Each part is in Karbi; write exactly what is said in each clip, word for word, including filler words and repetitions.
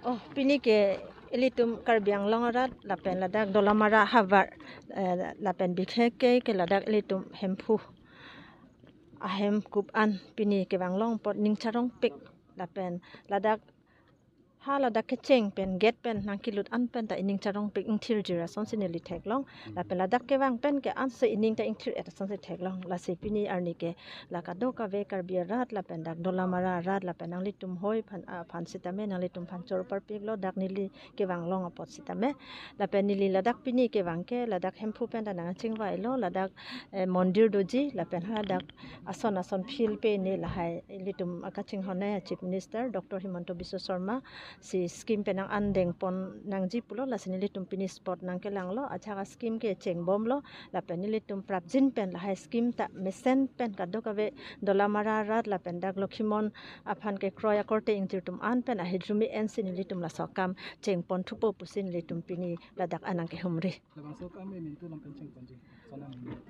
Oh, pini ke ilitum Karbi Anglong arat lapen ladak Dolamara havar, eh, lapen bikheke ke ladak ilitum Hemphu ahem kup an pini kevang long apot ning charongpik lapen ladak ha ladak kecheng pen gate pen nangkelut an pen ta ining charongpik ingthirjir asonsi neli theklong. Lapen ladak kevang pen ke ansi ining ta ingthir-et asonsi theklong. Lasi pini arni ke la kadokave Karbi arat lapen dak Dolamara arat lapen nanglitum hoi aphan, aphan sitame nanglitum aphan choro parpiklo dak neli kevang long apot sitame. Lapen neli ladak pini kevang ke ladak Hemphu pen ta nangchingvailo, ladak, eh, mondir doji lapen ha dak ason ason field pen ne lahai ilitum akachinghon a Chief Minister Doctor Himanta Biswa Sarma si scheme pen nang-an dengpon nangji pulo, lasi nelitum pini spot nangkelanglo, ajahak a scheme ke chengbomlo, lapen nelitum prapjin pen lahai scheme ta mesen pen kadokave Dolamara arat lapen dak Lokhimon aphan kekroi akorte ingjir atum an pen ahidrumi ensi nelitum laso akam chengpon thupo pusi nelitum pini ladak anang kehumri. Labangso akam emintu lam pen chengponji, sonam emintu.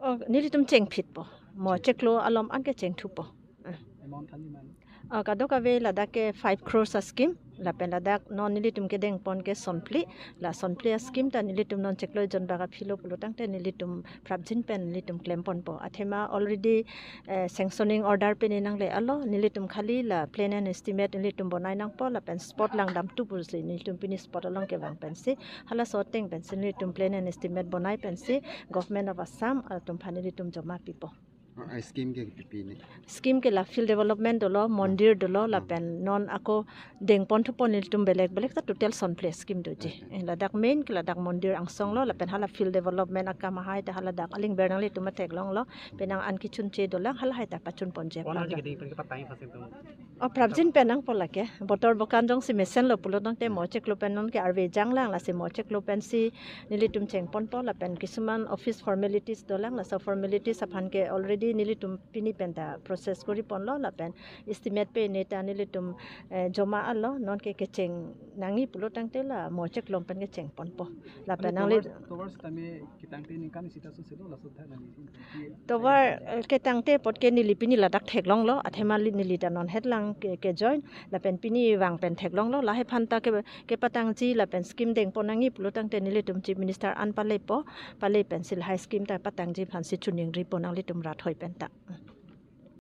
Oh, nelitum chengphitpo. Mo cheklo alom an ke chengthupo. Ah. Amount than iman. Ah, kadokave ladak ke five crores a scheme. Lapen ladak non nelitum kedengpon ke sonphli. La sonphli a scheme ta nelitum non cheklo jon bak aphi lo pulo tangte nelitum prapjin pen nelitum klemponpo. Athema already, eh, sanctioning order pen nangle alo, nelitum khali la plan and estimate nelitum bonai nangpo lapen spot langdamthu pusi nelitum pini spot along kevang pensi halaso ateng pensi nelitum plan and estimate bonai pensi Government of Assam atum aphan nelitum joma pipo. Oh, a scheme ke pipi ne? Scheme ke la field development dolo, mondir dolo, lapen non ako dengpon thupon nelitum belek belek ta total sonphli scheme doji. Eh, ladak main ke ladak mondir angsong lo, lapen hala field development akam ahai ta haladak aling ber nanglitum theklonglo, penang an kechunche dolang halahai ta pachunponji. Wana aplang ji ta keding pen kepatang iphan sing tum. Oh, prapjin pen nangpo lake. Botor bokan jongsi mesenlo pulo tangte mo cheklo pen non ke arve janglang, lasi mo cheklo pensi nelitum chengponpo lapen kisuman office formalities dolang, laso formalities aphan ke already nelitum pini pen ta process koriponlo lapen estimate pen ne ta nelitum, eh, joma alo, non ke kecheng nangji pulo tangte la mo cheklo pen kechengponpo. Lapen nangli tovar, tovar sitame ketangte ningkan isi ta soselo laso tha nangji. Tovar, eh, ketangte apot ke neli pini ladak theklonglo, athema li neli ta non hetlang ke, ke join, lapen pini vang pen theklonglo, lahai aphan ta ke, kepatangji lapen scheme dengpon nangji pulo tangte nelitum Chief Minister an palepo, pale pensi lahai scheme ta patangji aphansi choningripo nanglitum rat hoi pen ta.